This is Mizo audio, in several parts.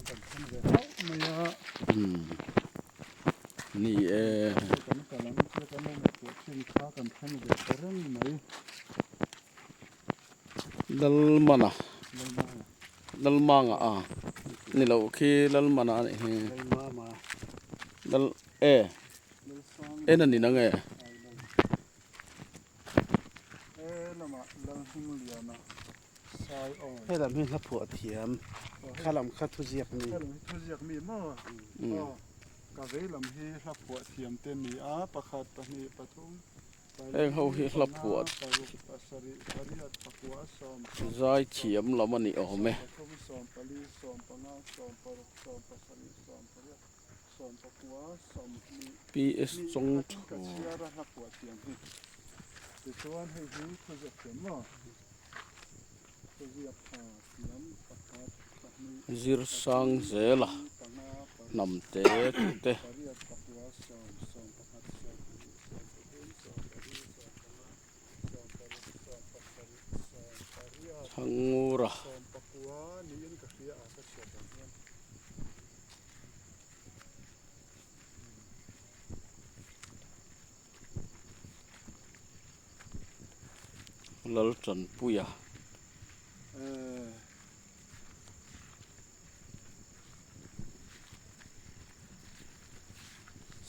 kan thleng ve hlauh mai a. Umm ni e. Kan kal ang chu kan lo ngaihtuah thin kha kan thleng ve ta reng mai. Lalmana. Lalmanga a ni lo khi Lalmana a nih hi. Lalmama. Lal e. En a ni na nge? He lam hi hla phuah thiam, kha lam kha thuziak mi. He lam hi thuziak mi maw? Aw, ka vei lam hi hla phuah thiam te ni a, pakhat, pahnih, pathum, Heng ho hi hla phuah zai thiam lam a ni awm e. PS Chawngthu. Zirsang zela hnam te tih te. Thangura. Laltanpuia.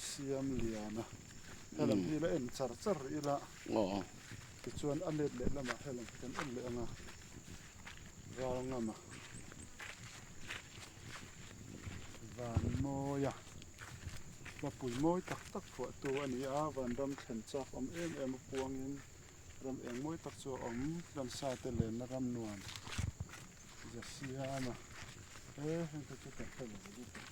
Siam liana helam hi la en char char ila tichuan a let leh lamah helam hi kan en leh ang a ral ngam a van mawi a hlapui mawi tak tak phuahtu a ni a vanram thlen chak awm em em a puangin ram eng mawi tak chu a awm hlansa te lenna ram nuam. Zasiama e heng te chu kan hre lo lutuk a.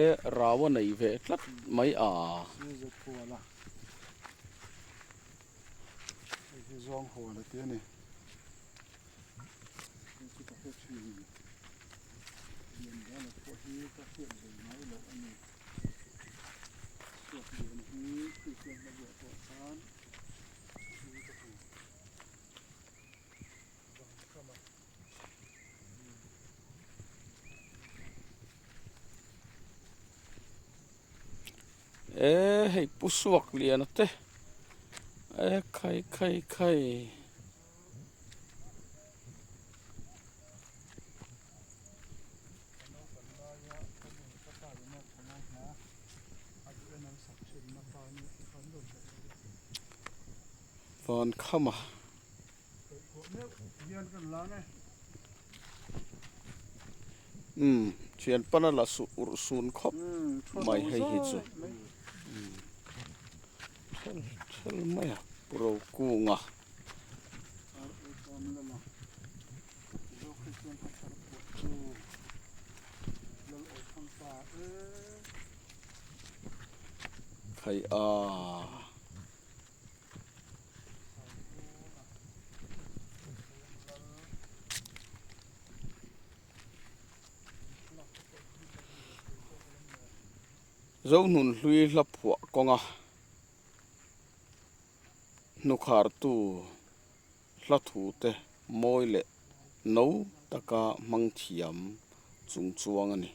E rau a nei ve tlat mai a. Si zet hual a. Hei hi zawng hual a ti a ni. Hei chu ka hre thin. Lian dana pawh hi ka hriat ve ngai loh a ni. Suak lian hi Kristian hla buah pawh khan a hming ka hmu. E hei pu suak lian te e khai khai khai. Van kham a. Umm thian pana la suh urh sun khawp mai hei hi chu thel thel mai a pu Rokunga. Khai a. Zohnun hlui hla phuah kawnga hnukhartu hla thu te mawi leh no taka hmang thiam chung chuang a ni.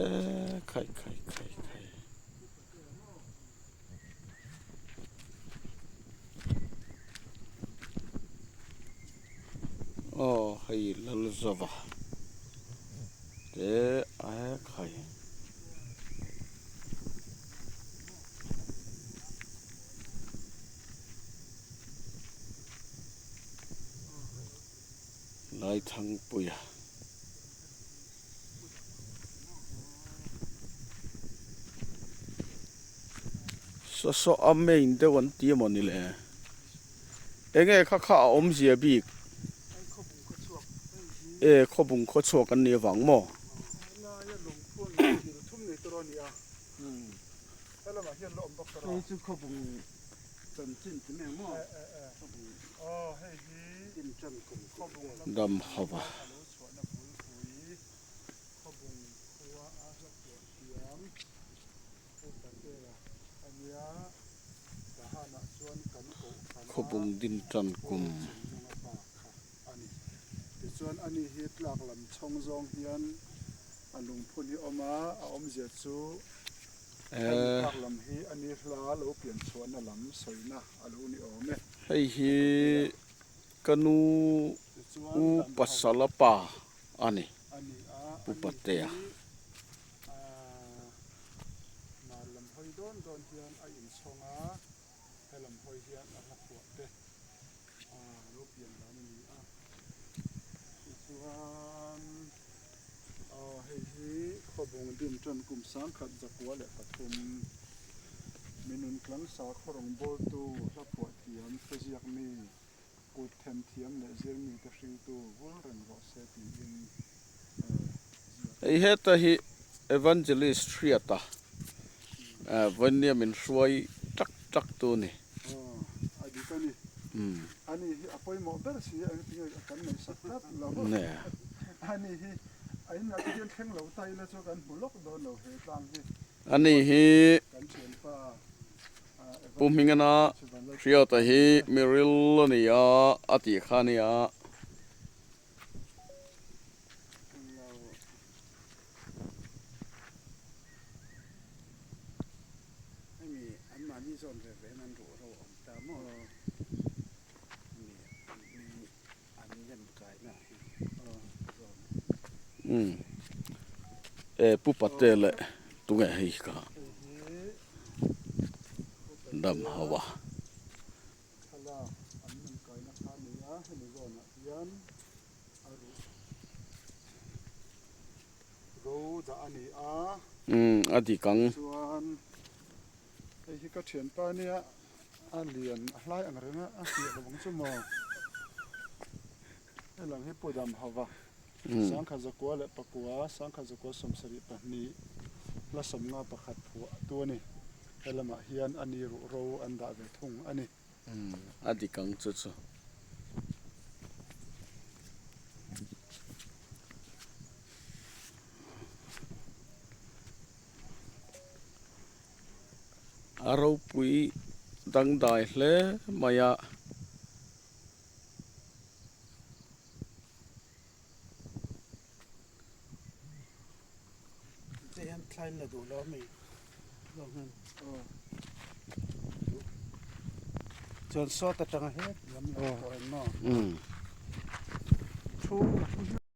Eee khai khai khai khai. Aw hei Lalzova te a khai. Laithangpuia. Saw saw a main deuh an ti emaw ni le? Enge kha kha a awmzia bik? E khawbung khaw chhuak an nih avang maw? Hei chu khawbung chanchin ti mai ang maw? Khawbung tin kum tih vel. Dam hova. Khawbung din tan kum. Tichuan ani hi tlak lam chhawng zawng hian a lungphun hi a awm a, a awmzia chu hemi tlak lam hi ani hla lo pian chhuahna lam sawina a lo ni awm e. Hei hi ka nu u pasala pa a ni, Pu Patea. Kut themthiam leh zirmite hringtu vul reng rawh se tiin ziak. Hei heta hi Evangelist Hriata Vawnia min hruai tak tak tu a ni. Aw, a dik a ni. Ani hi a pawimawh ber si a, engtinge kan ngaihsak tlat lo. Ani hi a inah te hian thleng lo ta ila chu kan hmu lawk dawn lo he tlang hi. Ani hi. Kan thianpa. Pu Hmingana Hriata hi mi ril a ni a, a tih kha a nia. Umm e pu Pate leh tunge hei kha dam ho a. Umm a dik ang. Hei hi ka thianpa ania a lian a hlai ang reng a a hriat lo ang chu maw helang hi pu dam ho va sangkhat zakua leh pakua sangkhat zakua 72 hla 50 pakhat phuah tu a ni helamah hian a ni ruh ro an dah ve thung a ni. A dik ang chu chu. A ropui dangdai hle mai a.